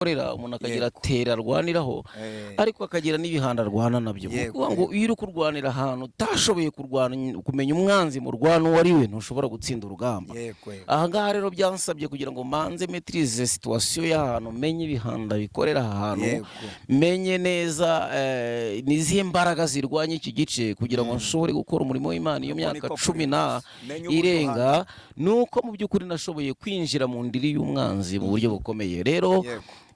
Akorera umuntu akagira tera arwaniraho, ariko akagira n'ibihanda arwana nabyo. Ni ukuvuga ngo iyo uri kurwanira ahantu utashoboye kurwana, kumenya umwanzi murwana uwo ari we, ntushobora gutsinda urugamba. yego yego. Aha ngaha rero byansabye kugira ngo manze maîtrise situation y'ahantu, menye ibihanda bikorera aha hantu, menye neza ni izihe mbaraga zirwanya iki gice kugira ngo nshobore gukora umurimo w'Imana. Iyo Uko myaka niko 10 kuri na rwose. Menye uburyo irenga, ni uko mu by'ukuri nashoboye kwinjira mu ndiri y'umwanzi mu buryo bukomeye. Rero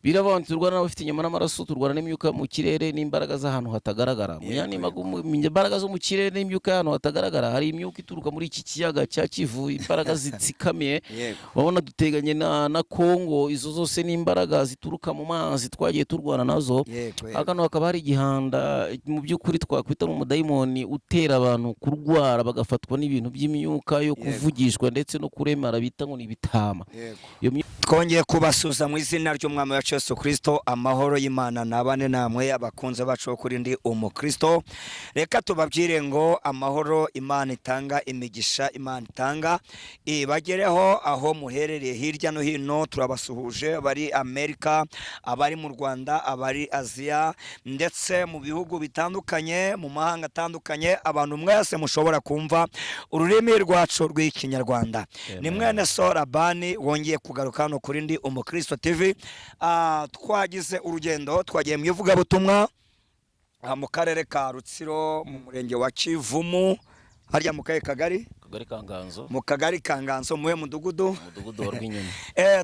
biravuga ngo turwana n'abafite inyama n'amaraso, turwana n'imyuka mu kirere n'imbaraga z'ahantu hatagaragara. Mu yandi imbaraga zo mu kirere n'imyuka y'ahantu hatagaragara, hari imyuka ituruka muri iki kiyaga cya Kivu, imbaraga zitsikamiye. Urabona duteganye na Kongo, izo zose ni imbaraga zituruka mu mazi twagiye turwana nazo. Yego. Hano hakaba hari igihanda mu by'ukuri twakwita umudayimoni utera abantu kurwara, bagafatwa n'ibintu by'imyuka yo kuvugishwa ndetse no kuremara, bita ngo ni ibitama. Iyo Twongeye kubasuhuza mu izina ry'Umwami wacu Yesu Kirisito. Amahoro y'Imana nabane namwe, abakunze bacu bo kuri Ndi Umukristo. Reka tubabwire ngo amahoro Imana itanga, imigisha Imana itanga ibagereho aho muherereye hirya no hino. Turabasuhuje abari Amerika, abari mu Rwanda, abari Aziya, ndetse mu bihugu bitandukanye, mu mahanga atandukanye, abantu mwese mushobora kumva ururimi rwacu rw'Ikinyarwanda. Ni mwene so Rabani wongeye kugaruka hano kuri Ndi Umukristo TV. Twagize urugendo, twagiye mu ivugabutumwa mu karere ka Rutsiro, mu murenge wa Kivumu, harya mu kahe kagari? Kagari ka Nganzo. Mu kagari ka Nganzo, muhe mudugudu? Umudugudu wa Rwinyoni.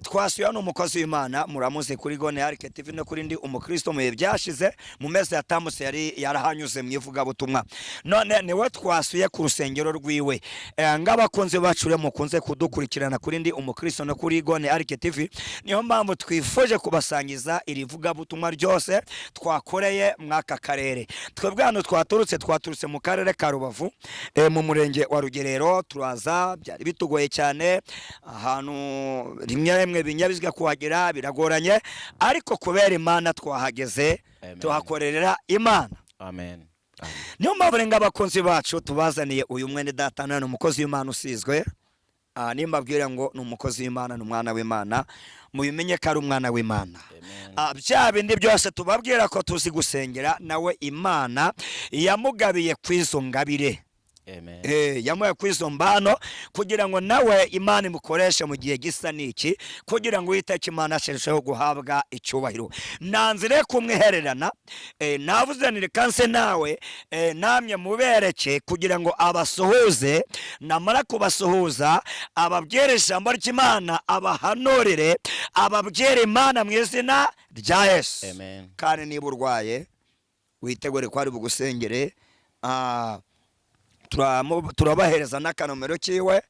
Twasuye hano umukozi w'Imana muramuzi kuri Gone Arike TV no kuri Ndi Umukristo. Mu bihe byashize, mu mezi yatambutse, yari yarahanyuze mu ivugabutumwa, none niwe twasuye ku rusengero rwiwe. Ng'abakunzi bacu rero mukunze kudukurikirana kuri Ndi Umukristo no kuri Gone Arike TV, niyo mpamvu twifuje kubasangiza iri vugabutumwa ryose twakoreye mw'aka karere. Twebwe hano twaturutse mu karere ka Rubavu, mu murenge wa Rugerero. Turaza byari bitugoye cyane, ahantu rimwe na rimwe ibinyabiziga kuhagera biragoranye, ariko kubera Imana twahageze. Amen. Tuhakorera Imana. Amen. Amen. Niyo mpamvu rero abakunzi bacu tubazaniye uyu mwene data none, umukozi w'Imana usizwe. Nimbabwira ngo ni umukozi w'Imana, ni umwana w'Imana, mubimenye ko ari umwana w'Imana. Amen. Bya bindi byose tubabwira ko tuzi gusengera, nawe Imana yamugabiye ku izo ngabire. Amen. Yamuhaye kuri izo mbano kugira ngo nawe Imana imukoreshe mu gihe gisa n'iki, kugira ngo Uwiteka Imana arusheho guhabwa icyubahiro. Nanzire kumwihererana, navuze nti reka nse nawe, namwe mubereke kugira ngo abasuhuze. Namara kubasuhuza, ababwire ijambo ry'Imana, abahanurire, ababwire Imana mu izina rya Yesu. Amen. Kandi niba urwaye, witegure ko ari bugusengere. Turabahereza n'akanomero kiwe,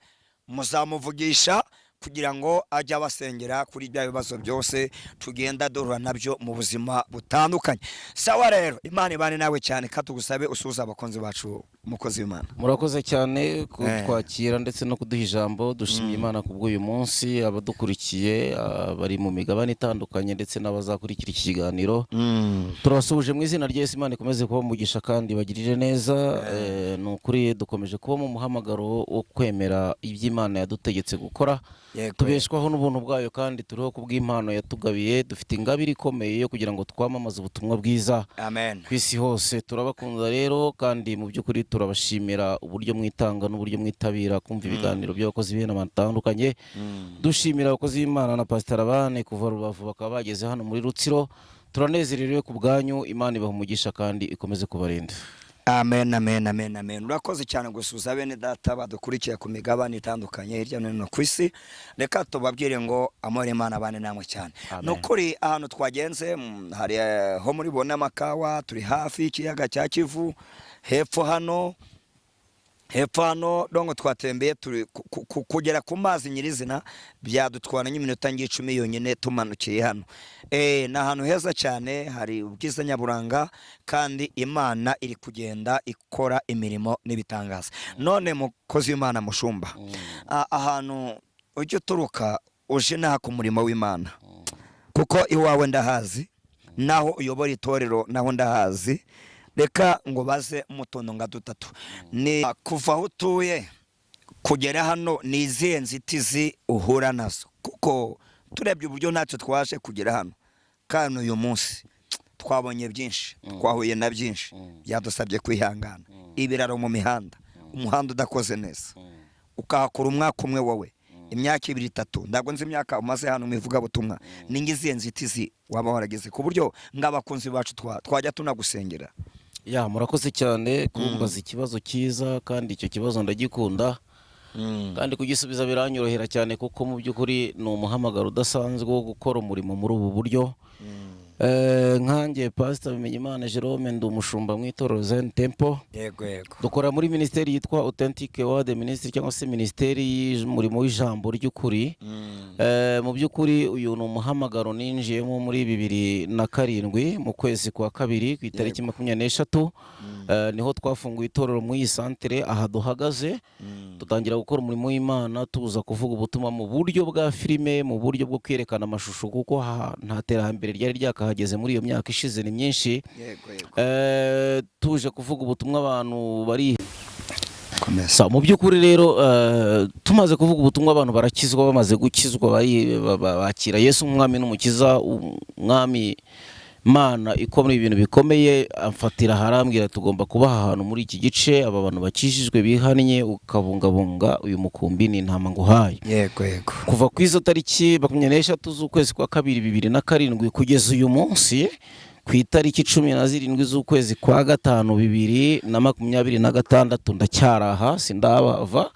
muzamuvugisha kugira ngo ajye abasengera kuri bya bibazo byose tugenda duhura nabyo mu buzima butandukanye. Sawa rero, Imana ibane nawe cyane. Katugusabe usuhuza abakunzi bacu, umukozi w'Imana. Murakoze cyane kutwakira ndetse no kuduha ijambo. Dushimye Imana kubw'uyu munsi. Abadukurikiye bari mu migabane itandukanye ndetse n'abazakurikira iki kiganiro, turabasuhuje mu izina rya Yesu. Imana ikomeze kuba umugisha kandi bagirire neza. Ni ukuri dukomeje kuba mu muhamagaro wo kwemera iby'Imana yadutegetse gukora. Tubeshwaho n'ubuntu bwayo kandi turiho kubw'impano yatugabiye. Dufite ingabire ikomeye yo kugira ngo twamamaze ubutumwa bwiza Amen. ku isi hose. Turabakunda rero, kandi mu by'ukuri turabashimira uburyo mwitanga n'uburyo mwitabira kumva ibiganiro by'abakozi b'Imana batandukanye. Dushimira abakozi b'Imana na Pastor Abane kuva Rubavu bakaba bageze hano muri Rutsiro. Turanezerewe ku bwanyu. Imana ibaha umugisha kandi ikomeze kubarinda. Amen, amen, amen, amen. Urakoze cyane gusuhuza bene data badukurikiye ku migabane itandukanye hirya no hino ku isi. Reka tubabwire ngo amahoro Imana abane namwe cyane. Amen. Ni ukuri ahantu twagenze, hari ho muri bone amakawa, turi hafi y'ikiyaga cya Kivu, hepfo hano dongo twatembeye turi kugera ku mazi nyirizina byadutwara nk'iminota ng'icumi yonyine tumanukiye hano. Ni ahantu heza cyane, hari ubwiza nyaburanga, kandi Imana iri kugenda ikora imirimo n'ibitangaza. None mukozi w'Imana, mushumba, ahantu ujya uturuka uje inaha ku murimo w'Imana, kuko iwawe ndahazi, naho uyobora itorero naho ndahazi, reka ngo baze mu tuntu nka dutatu. Ni kuva aho utuye kugera hano, ni izihe nzitizi uhura nazo? Kuko turebye uburyo natwe twaje kugera hano. Kandi uyu munsi twabonye byinshi, twahuye na byinshi, byadusabye kwihangana. Ibiraro mu mihanda, umuhanda udakoze neza, ukahakora umwaka umwe, wowe imyaka 2, 3, ntabwo nzi imyaka umaze hano mu ivugabutumwa. Ni ngizihe nzitizi waba waragize ku buryo ng'abakunzi bacu twajya tunagusengera? Ya, murakoze cyane kumbaza ikibazo cyiza, kandi icyo kibazo ndagikunda, kandi kugisubiza biranyorohera cyane, kuko mu by'ukuri ni umuhamagaro udasanzwe wo gukora umurimo muri ubu buryo. Nkanjye Pastor Bimenyimana Jerome, ndi umushumba mu itorero Zion Temple. yego yego Dukora muri minisiteri yitwa Authentic Word Ministry, cyangwa se minisiteri y'umurimo w'ijambo ry'ukuri. Mu by'ukuri uyu ni umuhamagaro ninjiyemo muri 2007 mu kwezi kwa kabiri ku itariki 23. Niho twafunguye itorero muri iyi santere aha duhagaze, dutangira gukora umurimo w'Imana, tuza kuvuga ubutumwa mu buryo bwa filime, mu buryo bwo kwerekana amashusho, kuko nta terambere ryari ryakahageze muri iyo myaka ishize, ni myinshi. yego yego Tuje kuvuga ubutumwa, abantu bari Komeza. Mu by'ukuri rero, tumaze kuvuga ubutumwa, abantu barakizwa. Bamaze gukizwa, bakira Yesu nk'umwami n'umukiza. Umwami Mana ikomeye, ibintu bikomeye amfatira, harambwira tugomba kubaha ahantu muri iki gice aba bantu bakijijwe bihannye, ukabungabunga uyu mukumbi, ni intama nguhaye. yego yego Kuva ku izo tariki 23 z'ukwezi kwa kabiri 2007 kugeza uyu munsi ku itariki 17 z'ukwezi kwa gatanu 2026, ndacyaraha, sindabava,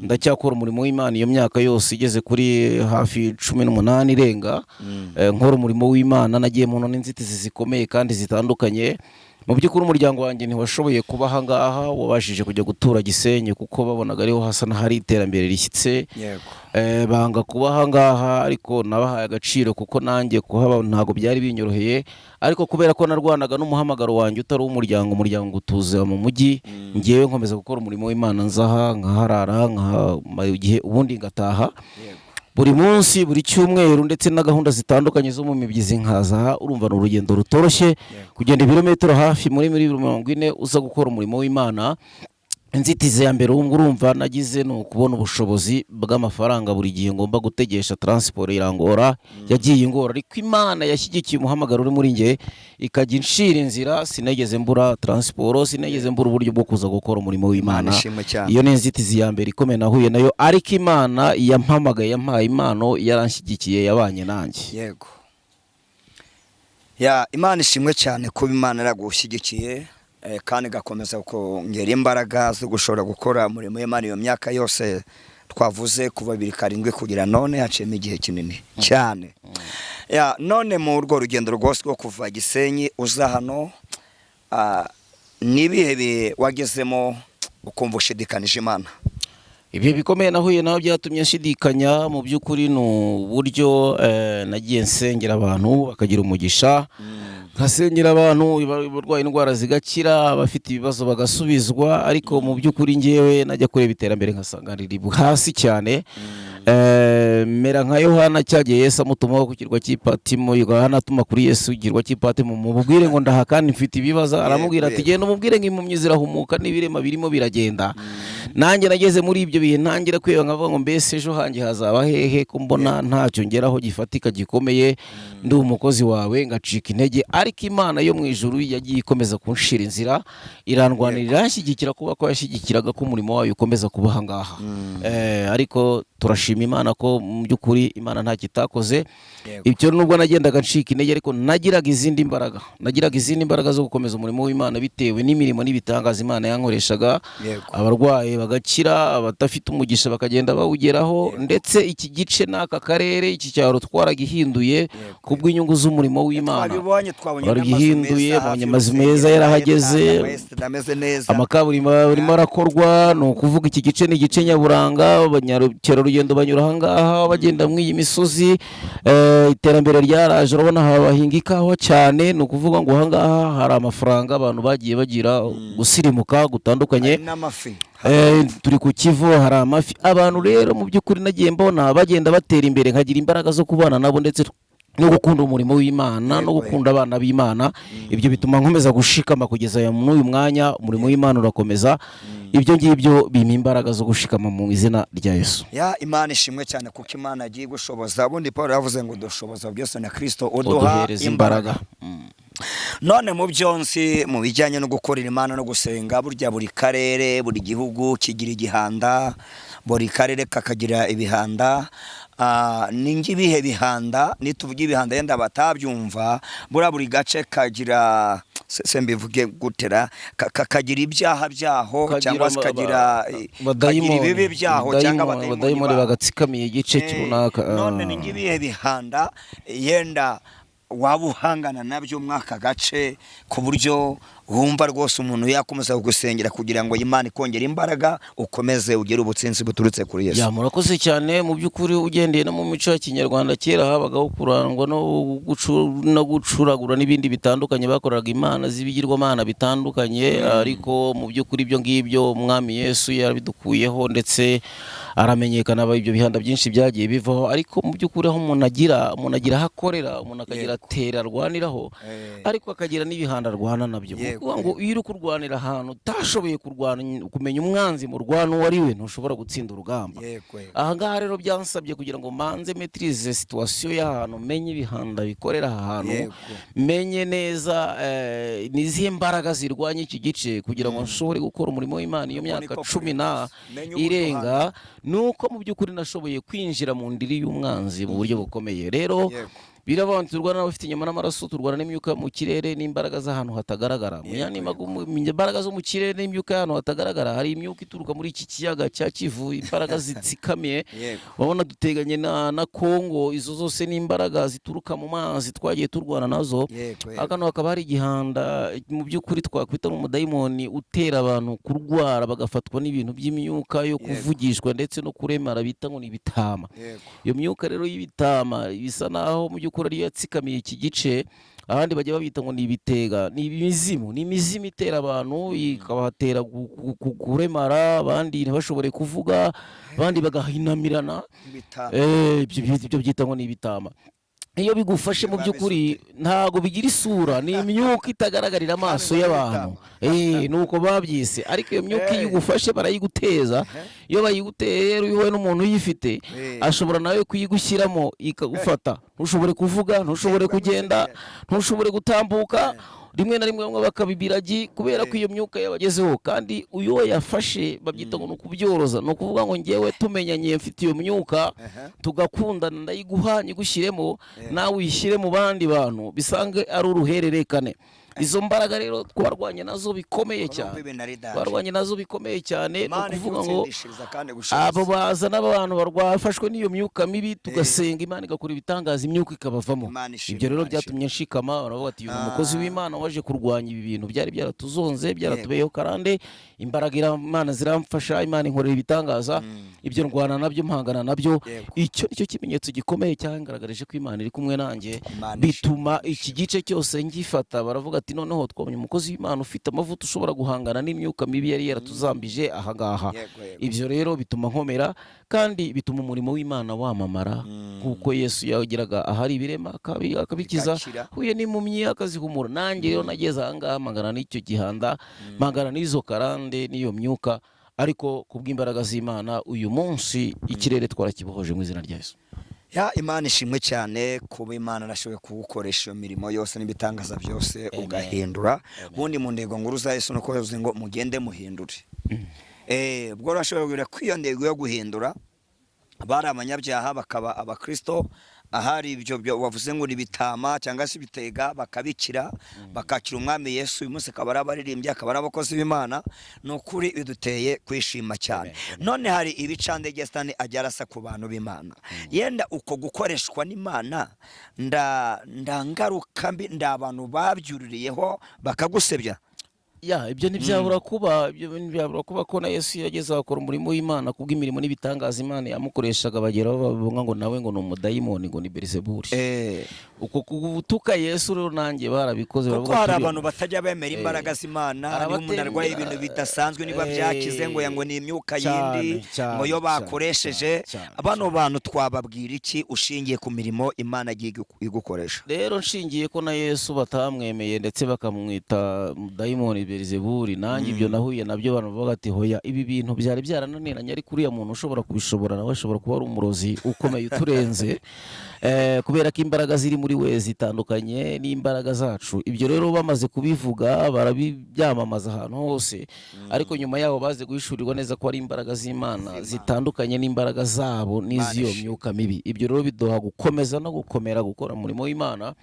ndacyakora umurimo w'Imana. Iyo myaka yose igeze kuri hafi 18 irenga, nkora umurimo w'Imana, nagiye mu n'inzitizi zikomeye kandi zitandukanye. Mu by'ukuri umuryango wanjye ntiwashoboye kuba aha ngaha, wabashije kujya gutura Gisenyi kuko babonaga ariho hasa n'ahari iterambere rishyitse. Banga kuba aha ngaha, ariko nabahaye agaciro kuko nanjye kuhaba ntabwo byari binyoroheye, ariko kubera ko narwanaga n'umuhamagaro wanjye utari uw'umuryango, umuryango utuza mu mujyi, ngewe nkomeza gukora umurimo w'Imana, nzaha nkaharara, nkahamara igihe, ubundi ngataha. Buri munsi, buri cyumweru, ndetse na gahunda zitandukanye zo mu mibyizi nkaza. Urumva ni urugendo rutoroshye kugenda ibirometero hafi muri 40 uza gukora umurimo w'Imana. Inzitizi ya mbere urumva nagize ni ukubona ubushobozi bw'amafaranga buri gihe ngomba gutegesha transport, irangora, yagiye ingora, ariko Imana yashyigikiye umuhamagaro uri muri njye, ikajya inshira inzira. Sinigeze mbura transport, sinigeze mbura uburyo bwo kuza gukora umurimo Imana w'Imana. ishimwe cyane. Iyo ni inzitizi ya mbere ikomeye nahuye nayo, ariko Imana yampamagaye, yampaye impano, yaranshyigikiye, yabanye nanjye. Yego ya, Imana ishimwe cyane kuba Imana yaragushyigikiye, kandi igakomeza kongera imbaraga zo gushobora gukora umurimo w'Imana iyo myaka yose twavuze, kuva 2007 kugera none, haciyemo igihe kinini cyane. Ya, none mu urwo rugendo rwose rwo kuva Gisenyi uza hano, ni ibihe bihe wagezemo ukumva ushidikanije Imana? Ibihe bikomeye nahuye nawe byatumye nshidikanya mu by'ukuri ni uburyo nagiye nsengera abantu bakagira umugisha, nkasengera abantu barwaye indwara zigakira, abafite ibibazo bagasubizwa, ariko mu by'ukuri ngewe najya kureba iterambere nkasanga riri hasi cyane. Mera nka Yohana cyagiye Yesu amutumaho ku kirwa cy'Ipatimo. Yohana atuma kuri Yesu ikirwa cy'Ipatimo, mubwire ngo ndaha kandi mfite ibibazo. Aramubwira ati genda umubwire ngo impumyi zirahumuka n'ibirema birimo biragenda. Nanjye nageze muri ibyo bihe, ntangira kwiheba, nkavuga ngo mbese ejo hanjye hazaba hehe, ko mbona ntacyo ngeraho gifatika gikomeye, ndi umukozi wawe, ngacika intege. Ariko Imana yo mu ijuru yagiye ikomeza kunshira inzira, irandwanirira, iranshyigikira, kuba ko yashyigikiraga ko umurimo wayo ukomeza kuba aha ngaha. Ariko turashima Imana ko mu by'ukuri Imana ntacyo itakoze. Ibyo nubwo nagendaga ncika intege, ariko nagiraga izindi mbaraga, nagiraga izindi mbaraga zo gukomeza umurimo w'Imana bitewe n'imirimo n'ibitangaza Imana yankoreshaga. Abarwayi bagakira, abadafite umugisha bakagenda bawugeraho, ndetse iki gice n'aka karere, iki cyaro twaragihinduye kubw'inyungu z'umurimo w'Imana. Twabibonye, twabonye n'amazu Baragihinduye, meza babonye hafi amazu y'urusengero, meza yarahageze. ameza ameze neza. Amakaburimbo arimo arakorwa. Ni ukuvuga iki gice ni igice nyaburanga, abakerarugendo banyura aha ngaha bagenda muri iyi misozi. Iterambere ryaraje, urabona aha bahinga ikawa cyane. Ni ukuvuga ngo aha ngaha hari amafaranga, abantu bagiye bagira gusirimuka gutandukanye. Hari n'amafi. Turi ku Kivu, hari amafi. Abantu rero mu by'ukuri nagiye mbona bagenda batera imbere, nkagira imbaraga zo kubana nabo, ndetse No gukunda umurimo w'Imana no Yego, gukunda abana b'Imana. Ibyo bituma nkomeza gushikama kugeza n'uyu mwanya. Umurimo w'Imana urakomeza. Ibyo ngibyo bimpa imbaraga zo gushikama mu izina rya Yesu. Ya, Imana ishimwe cyane kuko Imana agiye gushoboza. Ubundi Paul yavuze ngo dushoboza byose na Kristo uduha uduhereza imbaraga. imbaraga. None mu byo nzi mu bijyanye no gukorera Imana no gusenga, burya buri karere, buri gihugu kigira igihanda, buri karere kakagira ibihanda. Ni ngibihe bihanda? Nituvuga ibihanda yenda batabyumva, buriya buri gace kagira, se mbivuge gutera, kagira ibyaha byaho cyangwa se kagira ibibi byaho cyangwa abadayimoni abadayimoni baho. Bagatsikamiye igice runaka. None ni ngibihe bihanda yenda waba uhangana nabyo muri aka gace, ku buryo wumva rwose umuntu yakomeza kugusengera kugira ngo Imana ikongere imbaraga, ukomeze ugire ubutsinzi buturutse kuri Yesu? Ya, murakoze cyane. Mu by'ukuri, ugendeye no mu mico ya kinyarwanda, kera habagaho kurangwa no gucuragura n'ibindi bitandukanye, bakoraga imana z'ibigirwamana bitandukanye. Ariko mu by'ukuri ibyo ngibyo Umwami Yesu yarabidukuyeho, ndetse aramenyekana. Ibyo bihanda byinshi byagiye bivaho. Ariko mu by'ukuri aho umuntu agira aho akorera, umuntu akagira tera arwaniraho, ariko akagira n'ibihanda arwana nabyo. Ni ukuvuga ngo iyo uri kurwanira ahantu utashoboye kurwana, kumenya umwanzi murwana uwo ari we, ntushobora gutsinda urugamba. Yego yego. Aha ngaha rero byansabye kugira ngo manze maîtrise situation y'ahantu, menye ibihanda bikorera aha hantu, menye neza ni izihe mbaraga zirwanya iki gice, kugira ngo nshobore gukora umurimo w'Imana iyo Uko myaka niko 10 kuri na rwose. Menye uburyo irenga. Nuko mu by'ukuri nashoboye kwinjira mu ndiri y'umwanzi mu buryo bukomeye rero. Biravuga ngo turwana n'abafite inyama n'amaraso, turwana n'imyuka mu kirere n'imbaraga z'ahantu hatagaragara. Mu yandi imbaraga zo mu kirere n'imyuka y'ahantu hatagaragara, hari imyuka ituruka muri iki kiyaga cya Kivu, imbaraga zitsikamiye. Urabona duteganye na Kongo. Izo zose ni imbaraga zituruka mu mazi twagiye turwana nazo. Yego. Hano hakaba hari igihanda mu by'ukuri twakwita umudayimoni utera abantu kurwara, bagafatwa n'ibintu by'imyuka yo kuvugishwa ndetse no kuremara, bita ngo ni ibitama. Iyo myuka rero y'ibitama bisa naho mu by'ukuri ariyo yatsikamiye iki gice. Ahandi bajya babita ngo ni ibitega, ni imizimu, ni imizimu itera abantu, ikabatera kuremara, abandi ntibashobore kuvuga, abandi bagahinamirana. Ibitama. Ibyo byita ngo ni ibitama. Iyo bigufashe mu Biba by'ukuri ntago bigira isura, ni imyuka itagaragarira amaso Kandi ngo y'abantu. Nuko babyise. Ariko iyo myuka iyo igufashe barayiguteza. Iyo bayiguteye rero, iyo uhuye n'umuntu uyifite, ashobora nawe kuyigushyiramo ikagufata, ntushobore kuvuga, ntushobore kugenda, ntushobore gutambuka. Rimwe na rimwe bamwe bakaba ibiragi kubera ko iyo myuka yabagezeho. Kandi uyu we yafashe babyita ngo ni ukubyoroza. Ni ukuvuga ngo ngewe tumenyanye mfite iyo myuka, tugakundana, ndayiguha nyigushyiremo, nawe uyishyire mu bandi bantu, bisange ari uruhererekane. Izo mbaraga rero twarwanye nazo bikomeye Urumva cyane. ibintu ari danger. Twarwanye nazo bikomeye cyane. Ni Imana ukuvuga ngo igutsindishiriza kandi gushoboza. Abo baza n'abantu bafashwe n'iyo myuka mibi, tugasenga, Imana igakora ibitangaza, imyuka ikabavamo. Imana ishimwe, Ibyo rero Imana ishimwe. byatumye nshikama. Baravuga ati: "Uyu ni umukozi w'Imana waje kurwanya ibi bintu byari byaratuzonze, byaratubeyeho karande." Imbaraga Imana ziramfasha, Imana inkorera ibitangaza. Ibyo ndwana nabyo, mpangana nabyo. Icyo nicyo kimenyetso gikomeye cyangaragarije ko Imana iri kumwe nanjye. Imana ishimwe. Bituma iki gice cyose ngifata. Baravuga ati: "Noneho twabonye umukozi w'Imana ufite amavuta, ushobora guhangana n'imyuka mibi yari yaratuzambije ahangaha." Yego, yego. Ibyo rero bituma nkomera, kandi bituma umurimo w'Imana wamamara, kuko Yesu yageraga ahari ibirema akabikiza, Bigakira. huye n'impumyi akazihumura. Nanjye rero nageze ahangaha mpangana n'icyo gihanda, mpangana n'izo karande n'iyo myuka, ariko kubw'imbaraga z'Imana uyu munsi ikirere twarakibohoje mu izina rya Yesu. Ya, Imana ishimwe cyane kuba Imana arashoboye kugukoresha iyo mirimo yose n'ibitangaza byose, ugahindura. Ubundi mu ntego nkuru za Yesu nuko yavuze ngo mugende muhindure. Ubwo urashoboye kugira ko iyo ntego yo guhindura bari abanyabyaha bakaba abakristo, ahari ibyo byo wavuze ngo ni ibitama cyangwa se ibitega bakabikira, bakakira Umwami Yesu, uyu munsi akaba ari abaririmbyi, akaba ari abakozi b'Imana. Ni ukuri biduteye kwishima cyane. None hari ibicandege Satani ajya arasa ku bantu b'Imana. Yenda uko gukoreshwa n'Imana nda ngaruka mbi, nda abantu babyuririyeho bakagusebya? Ya, ibyo ntibyabura kuba, ibyo ntibyabura kuba ko na Yesu yageze akora umurimo w'Imana kubw'imirimo n'ibitangaza Imana yamukoreshaga, bageraho bavuga ngo nawe ngo ni umudayimoni, ngo ni Beelzebuli. Uko kugutuka Yesu rero nanjye barabikoze, Kuko baravuga hari ati, abantu batajya bemera imbaraga z'Imana. Hari Niba umuntu arwaye abatemera- ibintu bidasanzwe, niba byakize, ngo ngo ni imyuka yindi, ngo yo bakoresheje. Cyane. Bano bantu twababwira iki ushingiye ku mirimo Imana igiye igukoresha? Rero nshingiye ko na Yesu batamwemeye ndetse bakamwita dayimoni Beelzebuli, nanjye ibyo nahuye nabyo, abantu bavuga ati hoya, ibi bintu byari byarananiranye, ariko uriya muntu ushobora kubishobora nawe ashobora kuba ari umurozi ukomeye uturenze, kubera ko imbaraga ziri muri we zitandukanye n'imbaraga zacu. Ibyo rero bamaze kubivuga, barabibyamamaza ahantu hose, ariko nyuma yaho baze guhishurirwa neza ko ari imbaraga z'Imana zitandukanye n'imbaraga zabo n'iz'iyo Ishimwe. myuka mibi. Ibyo rero biduha gukomeza no gukomera gukora umurimo w'Imana,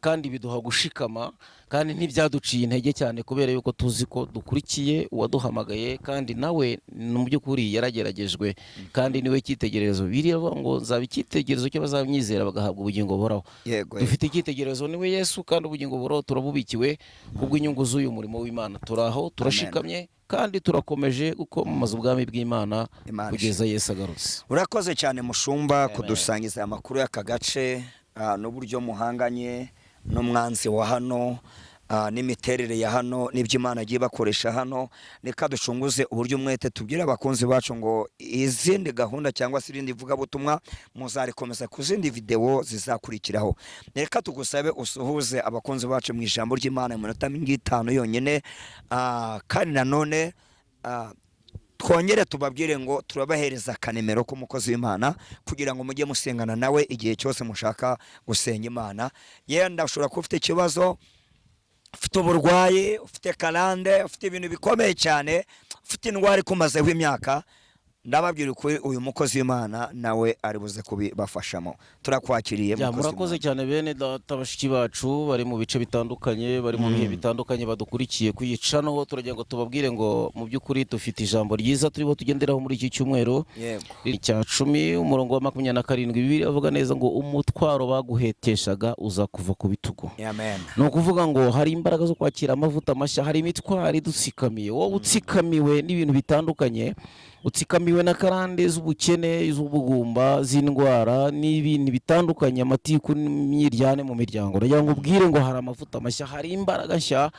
kandi biduha gushikama, kandi ntibyaduciye intege cyane, kubera yuko tuzi ko dukurikiye uwaduhamagaye, kandi nawe mu by'ukuri yarageragejwe, kandi niwe cyitegererezo. Bibiliya iravuga ngo nzaba icyitegererezo cy'abazamwizera bagahabwa ubugingo buhoraho. Dufite icyitegererezo, niwe Yesu, kandi ubugingo buhoraho turabubikiwe kubw'inyungu z'uyu murimo w'Imana. Turaho, turashikamye, kandi turakomeje gukomamaza ubwami bw'Imana Imana kugeza Yesu agarutse. Urakoze cyane, mushumba, kudusangiza amakuru y'aka gace, n'uburyo muhanganye n'umwanzi wa hano, n'imiterere ya hano, n'ibyo Imana agiye bakoresha hano. Reka ducunguze uburyo umwete, tubwire abakunzi bacu ngo izindi gahunda cyangwa se irindi vugabutumwa muzarikomeza ku zindi videwo zizakurikiraho. Reka tugusabe usuhuze abakunzi bacu mu ijambo ry'Imana mu minota nk'itanu yonyine, kandi nanone twongere tubabwire ngo turabahereza akanimero k'umukozi w'Imana kugira ngo mujye musengana nawe igihe cyose mushaka gusenga Imana. Yenda ushobora kuba ufite ikibazo, ufite uburwayi, ufite karande, ufite ibintu bikomeye cyane, ufite indwara ikumazeho imyaka. Ndababwira ukuri, uyu mukozi w'Imana nawe ari buze kubibafashamo. Turakwakiriye, Ya, mukozi murakoze w'Imana. cyane, bene data, bashiki bacu bari mu bice bitandukanye, bari mu bihe bitandukanye, badukurikiye kuyicano. Turagira ngo tubabwire ngo mu by'ukuri dufite ijambo ryiza turiho tugenderaho muri iki cyumweru. Icya 10, umurongo wa 27, Bibiliya avuga neza ngo umutwaro baguheteshaga uza kuva ku bitugu. Amen. Ni ukuvuga ngo hari imbaraga zo kwakira amavuta mashya, hari imitwaro idutsikamiye. Wowe utsikamiwe n'ibintu bitandukanye, utsikamiwe na karande z'ubukene, z'ubugumba, z'indwara n'ibintu bitandukanye, amatiku n'imyiryane mu miryango, ndagira ngo ubwire ngo hari amavuta mashya, hari imbaraga nshya.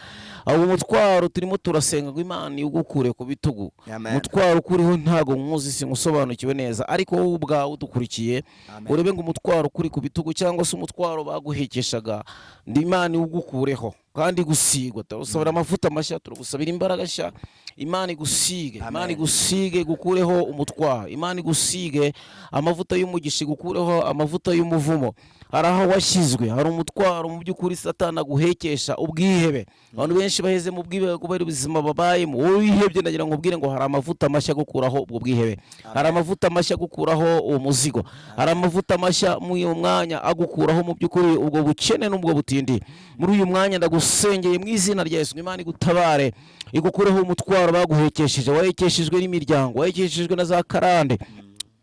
Aho umutwaro turimo turasenga ngo Imana iwugukure ku bitugu. Amen. Umutwaro ukuriho ntago nkuzi, singusobanukiwe neza, ariko wowe ubwawe udukurikiye, Amen. urebe ngo umutwaro ukuri ku bitugu cyangwa se umutwaro baguhekeshaga, ndi Imana iwugukureho kandi gusigwa. Turagusabira amavuta mashya, turagusabira imbaraga nshya. Imana igusige, Amen. Imana igusige igukureho umutwaro, Imana igusige amavuta y'umugisha, igukureho amavuta y'umuvumo. Hari aho washyizwe, hari umutwaro mu by'ukuri Satani aguhekesha ubwihebe. Abantu benshi baheze mu bwihebe kubera ubuzima babayemo. Wowe wihebye, ndagira ngo ubwire ngo hari amavuta mashya gukuraho ubwo bwihebe, hari amavuta mashya gukuraho uwo muzigo, hari amavuta mashya muri uyu mwanya agukuraho mu by'ukuri ubwo bukene n'ubwo butindi. Muri uyu mwanya ndagusengeye mu izina rya Yesu ngo Imana igutabare, igukureho umutwaro baguhekesheje, wahekeshejwe n'imiryango, wahekeshejwe na za karande.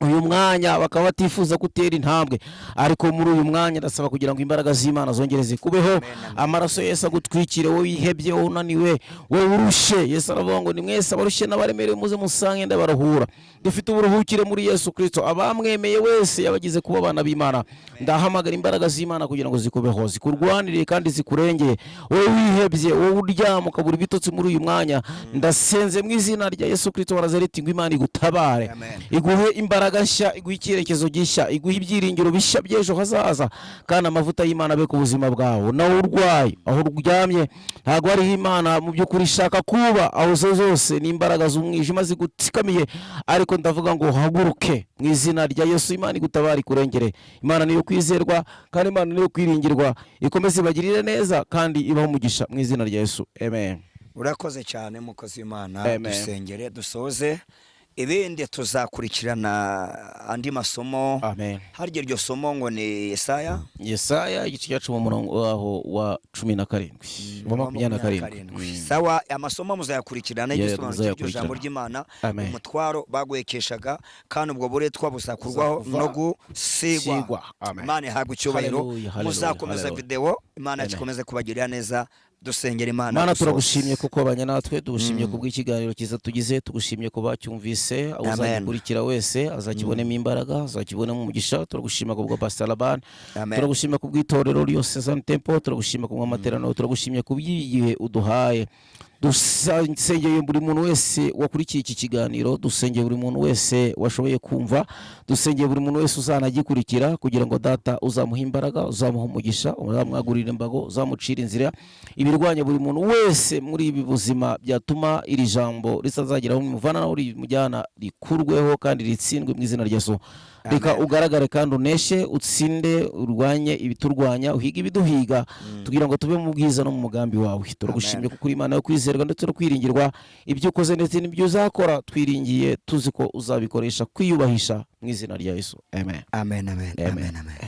Uyu mwanya bakaba batifuza gutera intambwe, ariko muri uyu mwanya ndasaba kugira ngo imbaraga z'Imana zongere zikubeho, amaraso Yesu agutwikire. Wowe wihebye, wowe unaniwe, wowe urushye, Yesu aravuga ngo ni mwese abarushye n'abaremerewe muze musange ndabaruhura. Dufite uburuhukire muri Yesu Kristo. Abamwemeye wese yabagize kuba abana b'Imana. Ndahamagara imbaraga z'Imana kugira ngo zikubeho, zikurwanire kandi zikurengere. Wowe wihebye, wowe uryama ukabura ibitotsi, muri uyu mwanya ndasenze mu izina rya Yesu Kristo wa Nazareti ngo Imana igutabare, Amen. iguhe imbaraga nshya, iguhe icyerekezo gishya, iguhe ibyiringiro bishya by'ejo hazaza, kandi amavuta y'Imana abe ku buzima bwawe. Nawe urwaye, aho uryamye ntabwo hariho Imana mu by'ukuri ishaka kuba, aho zo zose ni imbaraga z'umwijima zigutsikamiye, ariko ndavuga ngo haguruke mu izina rya Yesu, Imana igutabare, ikurengere. Imana niyo kwizerwa kandi Imana niyo kwiringirwa. Ikomeze ibagirire neza kandi ibahe umugisha mu izina rya Yesu, amen. Urakoze cyane, mukozi w'Imana. Amen. Dusengere dusoze, ibindi tuzakurikirana andi masomo. Amen. Harya iryo somo ngo ni Yesaya? Yesaya igice cya 10, umurongo waho wa 17, wa 27. Sawa, amasomo muzayakurikirana, Yeah, igisobanuro cy'iryo jambo muzayakurikirana. ry'Imana, Amen. umutwaro baguhekeshaga kandi ubwo buretwa buzakurwaho Buzakuva- no gusigwa. Sigwa. Amen. Imana ihabwe icyubahiro. Hallelujah, hallelujah, Muzakomeza hallelujah. videwo, Imana Amen. ikomeze kubagirira neza. Dusengera Imana. Mana, Dusoze. Turagushimye kuko wabanye natwe, tugushimye kubw'ikiganiro cyiza tugize, tugushimye ku bacyumvise. Amen. Uzagikurikira wese azakibonemo imbaraga, azakibonemo umugisha. Turagushima kubwa Pastor Laban. Amen. Turagushima kubw'itorero ryose Zion Temple, turagushima kubw'amateraniro, turagushimye kubw'igihe uduhaye. Dusengeye buri muntu wese wakurikiye iki kiganiro, dusengeye buri muntu wese washoboye kumva, dusengeye buri muntu wese uzanagikurikira, kugira ngo Data uzamuhe imbaraga, uzamuha umugisha, uzamwagurira imbago, uzamucira inzira. Ibirwanya buri muntu wese muri ibi buzima byatuma iri jambo ritazagera aho rimuvana naho rimujyana, rikurweho kandi ritsindwe mu izina rya Yesu. Reka Amen. ugaragare kandi uneshe, utsinde, urwanye ibiturwanya, uhige ibiduhiga, tugira ngo tube mu bwiza no mu mugambi wawe. Turagushimye kuko uri Imana yo kwizerwa ndetse no kwiringirwa. Ibyo ukoze ndetse n'ibyo uzakora, twiringiye tuzi ko uzabikoresha kwiyubahisha mu izina rya Yesu, amen. Amen, amen. Amen. Amen, amen.